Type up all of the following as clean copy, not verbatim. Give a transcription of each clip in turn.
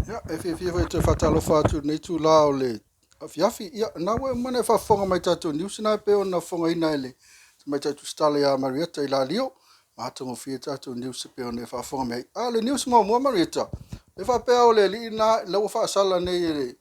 Ia, e fiafia foi e toe faatalofa atu i lenei itula o le afiafi. Ia, na ua uma ona e faafofoga mai i tatou news na e pei ona fofogaina e le Tamaitai Tusitala ia Marieta Ilalio. Matagofie tatou news e pei ona e faafofoga mai ai. A o le news muamua Marieta, e faapea o le alii lena la ua faasala nei e le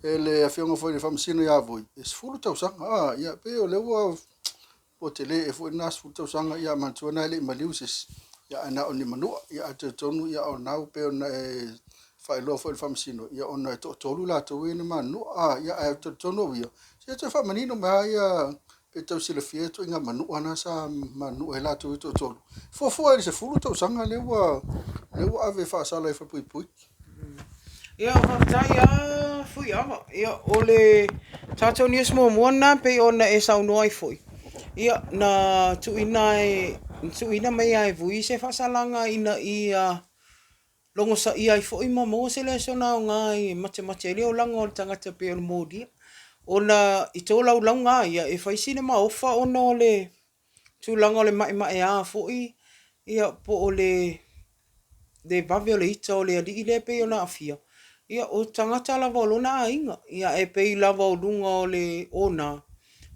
e le afioga foi i le Faamasino ia Vui, e 10 tausaga. A, ia, pei o lea ua Ua tele ea foi lena 10 tausaga, ia manatua na e le i maliu se isi, ia ae na o ni manua. Ia ae talitonu o lena e pei ona e faailoa foi i le Faamasino, ia ona e toatolu latou ia na manunua. A, ia ae talitonu au ia, se toe faamanino mai lava ia pe tau silafia ituaiga manua na sa manunua ai latou ia e toatolu. Fuafua i le 10 tausaga lea ua lea ua ave e faasala i falepuipui. Ia, faafetai lava Fuiava. Ia, o le tatou news muamua lena pei ona e saunoa ai foi, ia, na tuuina e, na tuuina mai lava e Vui se faasalaga ina ia logosaia ai foi ma maua se lesona aoga e matemate ai le olaga o le tagata pei o le molia. Ona i tolaulauga lava ia, e fai sina maofa ona o le tulaga o le maemaea foi ia po o le le vave o le ita o le alii lea e pei ona aafia, ia o tagata lava o lona aiga, ia e pei lava o luga o le ona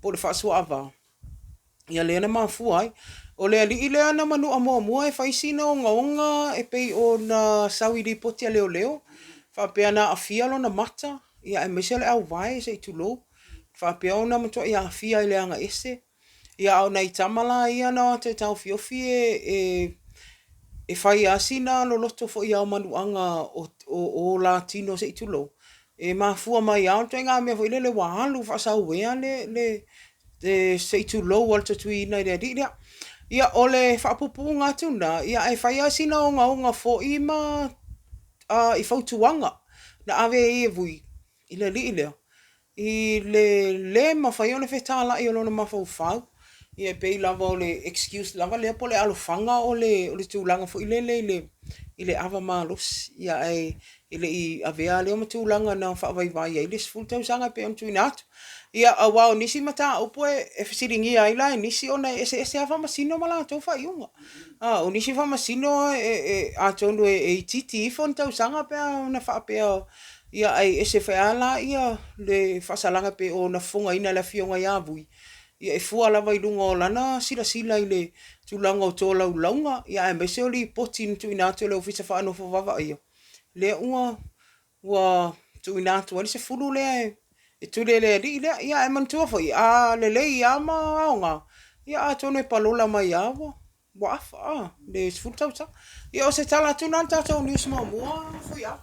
po o le faasuaava, ia lea na mafua ai. O le alii lea na manua muamua e fai sina ogaoga e pei ona sau i lipoti a leoleo, faapea na aafia lona mata, ia aemaise o le auvae se i tulou, faapea ona matuai aafia i le agaese. Ia a o nai tama la ia na o atu e taofiofi e fai lava sina loloto foi o manuaga o o la tino se i tulou, e mafua mai lava o le ituaiga mea foi lele ua alu faasauea le se i tulou a le tatuiina i le alii lea. Ia, o le faapuupuuga atu lena, ia ae fai lava sina ogaoga foi ma i fautuaga na ave ai e Vui i le alii lea, i le lē mafai ona fetalai o lona mafaufau, ia e pei lava o le excuse lava lea po o le alofaga o le tulaga foi lele i le ava malosi, ia ae e le i avea lea ma tulaga na faavaivai ai le 10 tausaga e pei ona tuuina atu. Ia aua o nisi mataupu e fesiligia ai la e nisi ona e eseese lava faamasino ma latou faaiuga. O nisi faamasino atonu e itiiti ifo ni tausaga pe a ona faapea Ia ae ese foi lava la ia le faasalaga e pei ona fofogaina e le Afioga ia Vui, ia e fua lava i luga o lana silasila i le tulaga o tolaulauga, ia aemaise o lipoti na tuuina atu e le Ofisa Faanofo Vaavaaia, lea ua ua tuuina atu ai le 10 lea e tuli e le alii lea. Ia ae manatua foi, a lelei lava ma aoga, ia atonu e palola mai lava ua Ua afa a le 10 tausaga. Ia o se tala atu lena a le tatou news muamua Fuiava.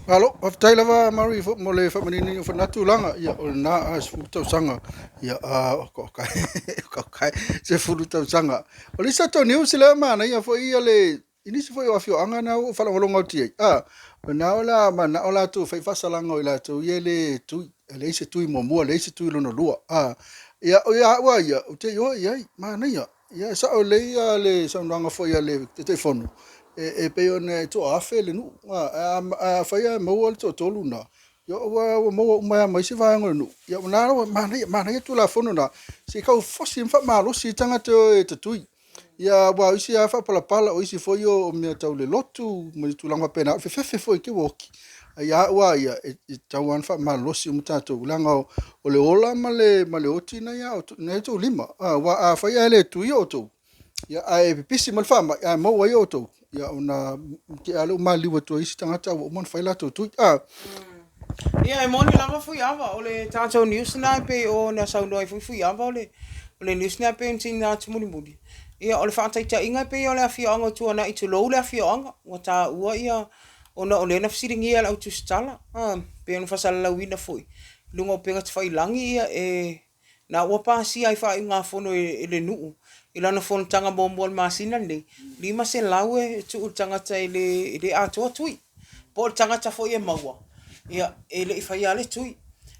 Malo, faafetai lava Mary mo le faamaninoina o na tulaga. Ia, o lena a 10 tausaga. Ia, a o ka o ka 10 tausaga. O le isi tatou news lea manaia foi ia le i nisi foi o afioaga na ua ou faalogologo atu i ai, a, o lena o le a manao latou e fai faasalaga o i latou ia e le tui, e leai se tui muamua, leai se tui lona lua, a, ia, o ia au lava ia, ou te ioe i ai, manaia. Ia, e sao lelei le saunoaga foi a le Taitaifono, e pei ona e toaafe le nuu, a, ae afai lava e maua le toatolu lena, ia ua maua uma ai lava ma isi vaega o le nuu. Ia o lena ua manaia, manaia Tulafono na, se i tau fosi ma faamalosi ai tagata e o e tatui. Ia aua o isi lava e faapalapala, o isi foi o mea tau le lotu ma ni tulaga faapena, o le fefefe foi i te i ua oti. Ae ia au lava ia, e tatau lava ona faamalosi uma tatou, leaga o le ola ma le oti na ia outou lima. Aua afai ae le tuia outou, ae pipisi mai le faamai ae maua ai outou, ia ona te i lava lea ua maliliu atu ai isi tagata ae ua uma ona fai latou tui. Ia, e moni lava Fuiava, o le tatou news lena e pei ona saunoa ai foi Fuiava, o le news lena e pei ona tuuina atu mulimuli. Ia, o le faataitaiga e pei o le afioaga o Tuanai, tulou le afioaga, ua taua ia, ona o lea na fesiligia e le au tusitala, e pei ona faasalalauina foi i luga o upega tafailagi, ia e Na ua pasia ai faaiugafono e le nuu i lana fonotaga muamua i le masina lenei, 500 e tuu i le tagata e le atoa tui, po o le tagata foi e maua, ia, e le i faia lava le tui.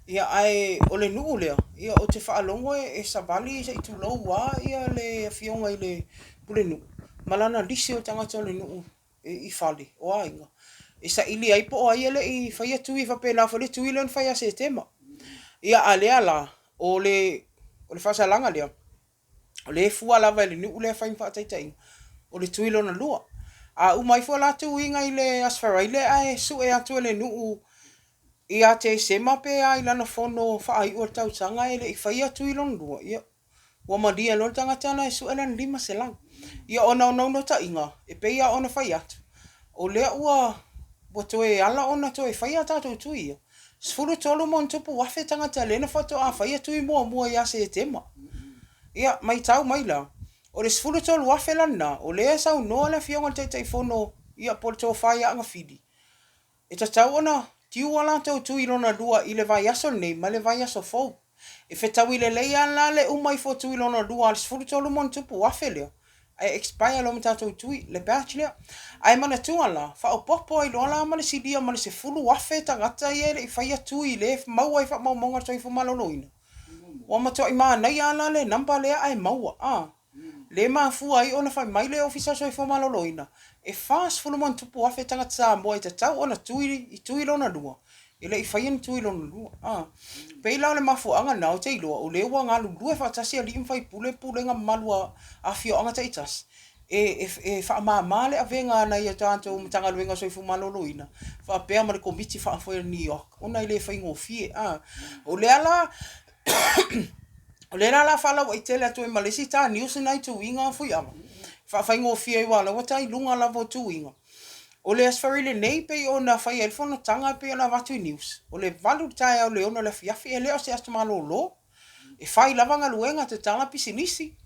Ia, ae o le nuu lea, ia, ou te faalogo e savali se i tulou lava le afioga i le pulenuu ma lana lisi o tagata o le nuu i fale o aiga e saili ai po o ai e le i faia tui, e faapena foi le tui lea na fai ia Setema. Ia, a lea la, o le, o le faasalaga lea, o lea e fua lava e le nuu lea e fai ma faataitaiga, o le tui lona lua. A uma ifo la tuiga i le Aso Faraile ae sue atu e le nuu ia Tesema pe a i lana fono faaiu o le tausaga e le i faia tui lona lua, ia, ua malie loa le tagata na e sue lana 500. Ia ona o naunautaiga, e pei lava ona fai atu, o lea ua ua toe ala ona toe faia a tatou tui ia. 13 ma ona tupu afe tagata lea na faatoa faia tui muamua ia Setema. Ia, matau mai la, o le 13,000 la lena, o lea e saunoa le Afioga i le Taitaifono, ia po o le Tofa ia Agafili, E tatau ona tiu a latou tui lona lua i le vaiaso lenei ma le vaiaso fou. E fetaui lelei lava la le uma ifo o tui lona lua a le 13 ma ona tupu afe lea, ae expire loa ma tatou tui, le batch lea. Ae manatua la, faaopoopo ai loa la ma le silia ma le 10,000 tagata ia e le i faia tui lea e maua ai faamaumauga a le Soifua Maloloina. Ua matuai manaia lava la le number lea ae maua, a. Lea e mafua ai ona fai mai le Ofisa o le Soifua Maloloina, e 40 ma ona tupu afe tagata Samoa e tatau ona tui i tui lona lua, e le i faia ni tui lona lua. A pei la o le mafuaaga lena ou te iloa o lea ua galulue faatasi alii ma faipule, pulega mamalu a afioaga taitasi e e faamama le avega a nai a tatou Matagaluega o Soifua Maloloina faapea ma le Komiti Faafoe a le NEOC ona e le faigofie. A o lea la O lea la o le a faalauaitele atu ai ma le isi ta news nai tuiga Fuiava, faafaigofie ai aua o la ua ta i luga lava o tuiga. O le Aso Faraile nei pei ona fai ai le fonotaga e pei ona avatu i news, o le 8 i le taeao i le 6 i le afiafi, e le o se aso malolo. E fai lava galuega, tatala pisinisi,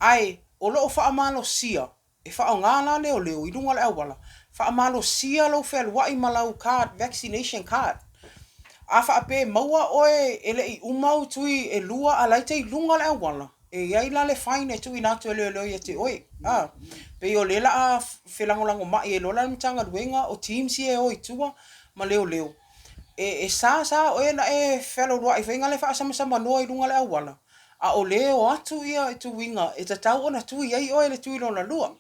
ae o lo o faamalosia E faaaoga la leoleo i luga o le auala, faamalosia lou fealuai ma lau card, vaccination card. A faapea e maua oe e le i uma au tui e lua a la e te i luga o le auala, e i ai la le fine e tuuina atu e leoleo ia te oe. A, pei o lea la a felagolagomai ai loa la le Matagaluega o teams ia e o i tua ma leoleo. E, e sa sa oe ona e fealualuai foi ngale faasamasamanoa i luga o le auala. A o lea e o atu ia tuiga e tatau ona tui ai oe i le tui lona lua.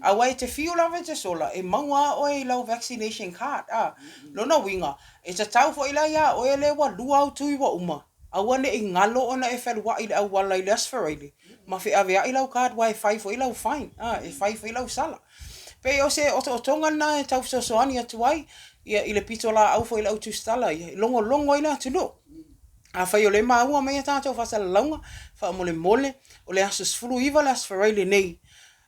Aua e te fiu lava e te sola, e maua lava oe i lau vaccination card, a. Lona uiga, e tatau foi la iā oe lea ua lua au tui ua uma, aua ne i galo ona e fealuai i le auala i le Aso Faraile ma feaveai lau card aua e fai foi lau fine, a, e fai foi lau sala. Pei o se otootoga lena e tau fesoasoani atu ai ia i le pitolaau foi a le au tusitala ia, e logologo ai le atunuu. Afai o lea e maua mai a tatou faasalalauga, faamolemole, o le aso 19 le Aso Faraile nei,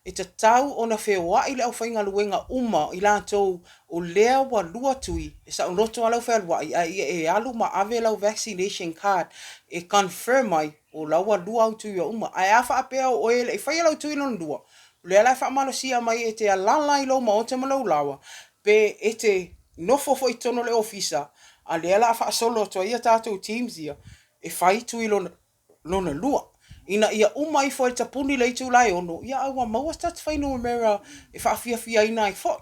e tatau ona feoai le aufaigaluega uma i latou o lea ua lua tui, e saoloto lava lau fealuai ae ia e alu ma ave lau vaccination card e confirm ai o la ua lua au tui ua uma. Ae a faapea o oe e le i faia lau tui lona lua, o lea la e faamalosia mai e te alala i lou maota ma lou laoa pe e te nofo foi i totonu o le ofisa, a lea la a faasolo atu ai a tatou teams ia e fai tui lona lona lua ina ia uma ifo e tapuni i le itula e 6, ia a ua maua se tasi fuainumera e faafiafiaina ai foi.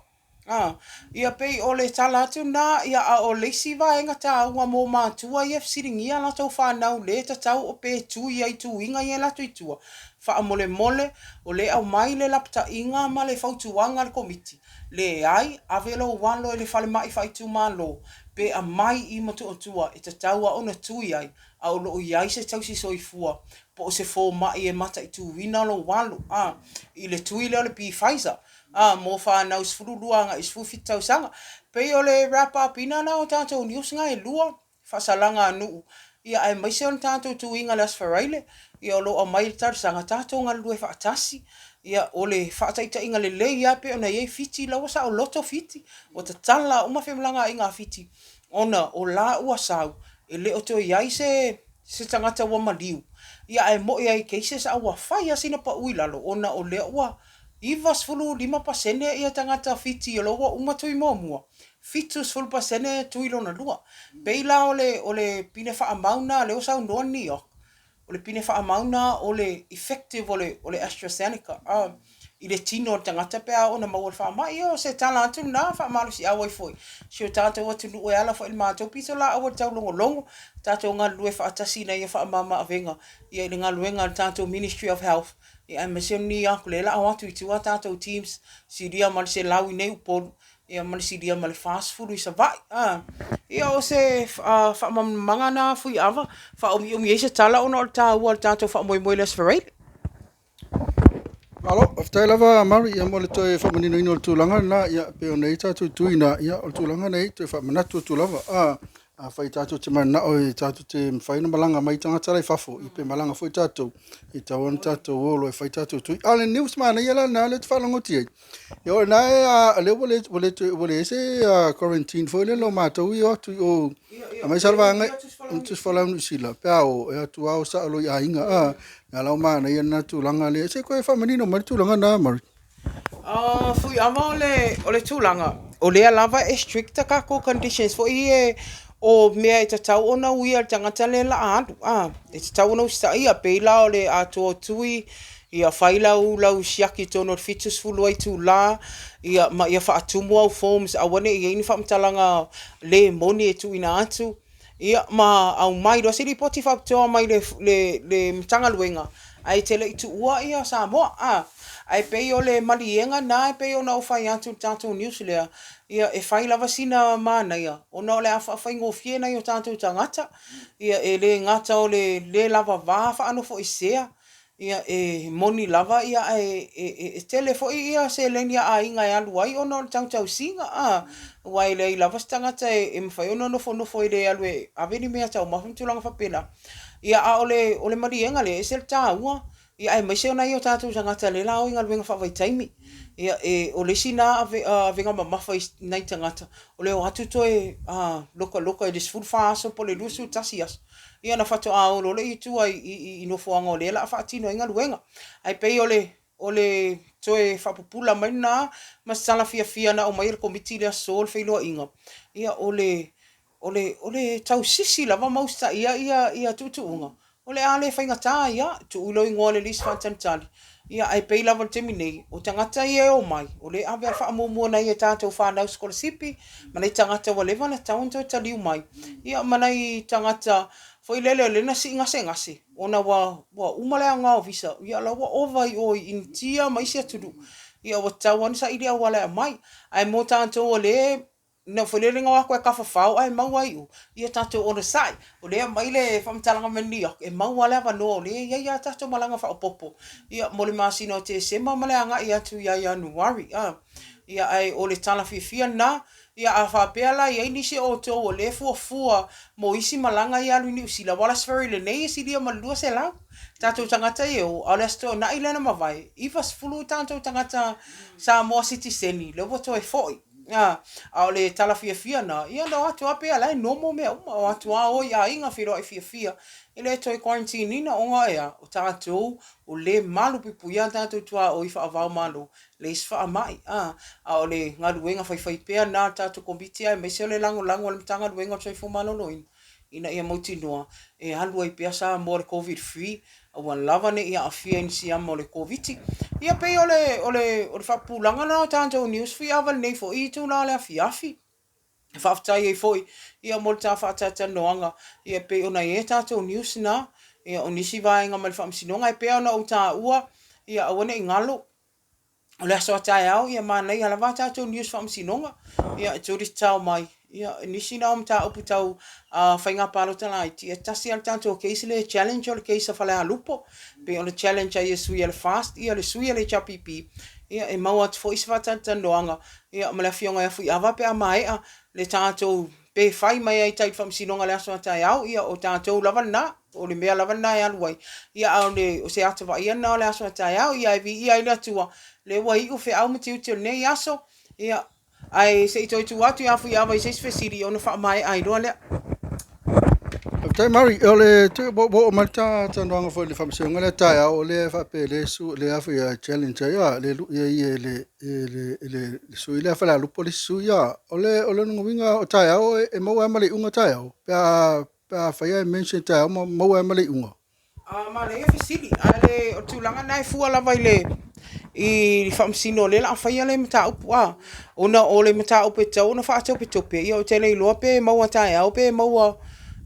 A, ia pei o le tala atu lena, ia a o le isi vaega taua mo matua ia e fesiligia a latou fanau le tatau o pe tui ai tuiga ia e alu atu i tua, faamolemole o lea e aumai le lapataiga ma le fautuaga a le Komiti, Leai, ave lou alo i le falemai faaitumalo pe aumai i Motootua e tatau lava ona tui ai a o lo o i ai se tausi soifua po o se fomai e mataituina lou alo, a, i le tui lea o le Pfizer, a, mo fanau 12 agai i 17 tausaga. Pei o le wrap up ina lena o tatou news na e lua. faasalaga a nuu, ia aemaise o le tatou tuiga i le Aso Faraile, ia o lo o aumai le talosaga, tatou galulue faatasi, ia o le faataitaiga lelei lava pei ona i ai Fiti, la ua saoloto Fiti, ua tatala uma femalagaaiga a Fiti, ona o la ua sau, e le o toe i ai se se tagata ua maliu, ia ae mo'i ai cases a ua fai lava sina pau i lalo, ona o lea ua 95% ia tagata Fiti o la ua uma tui muamua, 70% tui lona lua. Pei la o le, o le pine faamau na lea ua saunoa le NEOC, o le pine faamau na o le effective o le, o le AstraZeneca a, i le tino o le tagata pe a oo ina maua i le faamai. Ia o se tala atu lena, faamalosiau ai foi si o tatou atunuu e ala foi i le matou pitolaau o le taulogologo, tatou galulue faatasi ina ia faamama-avega ia i le galuega a le tatou Ministry of Health, ia aemaise o le NEOC lea o le a o atu i tua a tatou teams, silia ma le 100 i inei i Upolu, ia ma le silia ma le 40 i Savaii. A, ia o se faamalamalamaga na Fuiava, faaumiumi ai se tala ona o le taua o le tatou faamoemoe i le Aso Faraile. Malo, faafetai lava Mari ia mo le toe faamaninoina o le tulaga lena, ia pei ona i ai tatou tui na, ia o le tulaga na e i ai, toe faamanatu atu lava. Afai tatou te mananao e tatou te mafai ona malaga mai tagata la i fafo, ia pe malaga foi tatou, e tatau lava ona tatou o loa e fai tatou tui. A o le news manaia la lena lea ou te faalogo atu i ai, ia o lena e, lea ua le ua le toe ua leai se quarantine foi lele o matou ia e o atu i o aemaise lava le vaega Tusi Folau i Niu Sila pe a o, e o atu lava o sao loa i aiga. A, na la ua manaia lena tulaga lea. Se i toe faamanino mai le tulaga lena Mari. Fuiava o le, o le tulaga, o lea lava e strict a tatou conditions foi ia o mea e tatau ona uia e le tagata lea o le a alu, a. E tatau ona usitaia, pei la o le atoa o tui, ia fai lau, lau siaki i totonu o le 72 itula, ia ma ia faatumu au forms aua ne i i ai ni faamatalaga le moni e tuuina atu. Ia ma aumai loa se lipoti faapitoa mai le, le, le Matagaluega ae te le i tuua ia Samoa. A, ae pei o le maliega lena e pei ona ou fai atu i le tatou news lea, ia e fai lava sina manaia ona o le a faafaigofie nai o tatou tagata. Ia e le gata o le le lava va faanofoesea, Ia, e moni lava, ia, ae e tele foi ia seleni a aiga e alu ai ona o le tautausiga, a, aua e leai lava se tagata e mafai ona nofonofo e le alu e ave ni meataumafa ma tulaga faapena. Ia, a o le, o le maliega lea, e ese le taua, ia aemaise o nai o tatou tagata o lea o le a o i galuega faavaitaimi. Ia, e, o le isi lena avega mamafa i nai tagata, o le o atu toe lokaloka i le 14 aso po o le 21 aso, ia ona faatoa o loa lea i tua i nofoaga o lea o le a faatino ai galuega. Ae pei o le o le toe faapupula mai lena ma se tala fiafia na aumai e le Komiti i le aso o le feiloaiga, ia o le o le o le tausisi lava ma usitaia ia ia tuutuuga, o le a le faigata ai lava, tuu lou igoa i le lisi faatalitali, ia ae pei lava o le taimi nei, o tagata ia e omai, o lea e ave lava le faamuamua i nai a tatou fanau sikolasipi, ma nai tagata ua leva ona tatau ona toe taliu mai, ia ma nai tagata foi lele o lea na sii gasegase ona ua ua uma le aoga o visa, ia o la ua ova i o i Initia ma isi atunuu, ia ua tatau lava ona saili auala e aumai. Ae mo tatou o lea na foi lele na o atu e tafafao ae maua ai i o, ia tatou onosai. O lea e aumai le faamatalaga mai New York, e maua lava le avanoa o lea e i ai lava tatou malaga faaopoopo, ia mo le masina o Tesema ma le agai atu ia Ianuari. Ia ae o le tala fiafia lena, ia a faapea la e i ai nisi o outou o lea e fuafua mo isi malaga ia alu i Niu Sila, aua o le Aso Faraile nei e silia ma le 200 tatou tagata ia e o, a o le Aso Toonai lea na mavae, 90 tatou tagata Samoa sitiseni lea ua toe foi. A, a o le tala fiafia lena, ia na o atu lava pei o la e normal mea uma, o atu lava o i aiga feiloai fiafia, e le toe quarantine ina ona e a? O tatou o lea e malupuipuia a tatou tuaoi faava-o-Malo leai se faamai, a, a o le galuega faifaipea lena a le tatou Komiti aemaise o le lagolago a le Matagaluega o le Soifua Maloloina ina ia mautinoa e alu ai pea Samoa i le Covid free, aua lava ne i aafia i ni siama o le Koviti. Ia pei o le, o le, o le faapupulaga lena o tatou news fuiava i lenei foi itula o le afiafi. E faafetai ai foi ia mo le ta faatalatalanoaga ia e pei ona i ai tatou news na, ia o nisi vaega mai le Faamasinoga e pei ona ou taua, ia aua ne i galo, o le aso a taeao ia manaia lava a tatou news faamasinoga, ia e tuli tatao mai ia nisi na o mataupu tau faiga palota laiti, e tasi lava le tatou case lea e challenge o le case a Falealupo, pei ona challenge ai e sui a le FAST ia le sui a le HRPP, ia e maua atu foi se faatalatalanoaga ia ma le afioga ia Fuiava pe a maea le tatou, pe fai mai ai tai faamasinoga i le aso a taeao, ia o tatou lava lena, o le mea lava lena e alu ai, ia a o se ata vaaia lena o le aso a taeao, ia ae viia ai le Atua, lea ua iu feau ma tiute o lenei aso, ia Ae se i toe tuu atu ia Fuiava i se isi fesili ona faamaea ai loa lea. Faafetai Mari, o le ua oo mai le ta talanoaga foi i le faamasinoga lea taeao, o lea e faapea le su le afu ia challenge ai a le lui ai e le e le e le sui lea Falealupo le isi sui a o le o lona uiga o taeao e maua ai ma le iuga taeao pe a pe a fai e mention taeao ma maua ai ma le iuga. Manaia fesili, a le o le tulaga lena e fua lava i le i faamasino o lea o le a faia le mataupu a, ona o le mataupu e tatau ona faatopetope, ia ou te le iloa pe maua taeao pe maua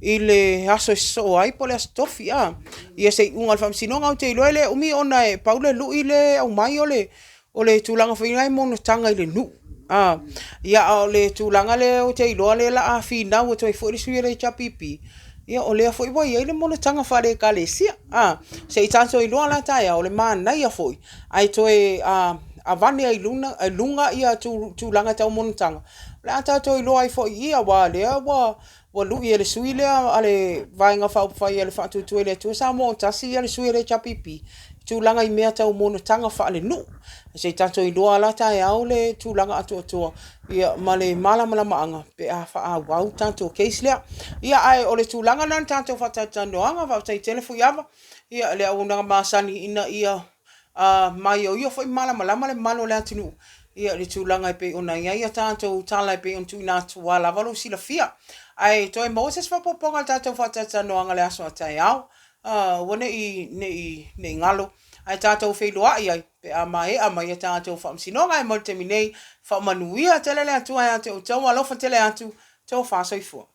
i le aso e sosoo ai po o le aso tofi a, ia se iuga a le faamasinoga. Ou te iloa e le umi ona e pau le lui lea e aumai o le o le tulaga foi lea e monotaga i le nuu. A, ia a o le tulaga lea ou te iloa lea o le a finau atu ai foi le sui o le HRPP, Ia, o lea foi ua i ai le monotaga faale-Ekalesia. A, se i tatou iloa la taeao, o le manaia foi ae toe avane ai i luga ia tulaga tau monotaga, o le a tatou iloa ai foi i i, aua o lea ua lui e le sui lea a le Vaega Faaupufai a le Faatuatua i le Atua Samoa ua Tasi le sui a le HRPP i tulaga i mea tau monotaga faalenuu. Se i tatou iloa la taeao le tulaga atoatoa ma le malamalamaaga pe a faaauau le tatou case lea. Ia, ae o le tulaga lena o le tatou faatalatalanoaga, faafetai tele Fuiava i le auaunaga masani ina ia maioio foi ma malamalama le mamalu o le atunuu i le tulaga e pei ona i ai a tatou tala e pei ona tuuina atu ua lava lou silafia. Ae toe maua se isi faaopoopoga o le tatou faatalatalanoaga i le aso a taeao, aua ne i galo, ae tatou feiloai ai pe a maea mai a tatou faamasinoga. Ae mo le taimi nei, faamanuia tele le Atua ia te outou, alofa tele atu, tofa soifua.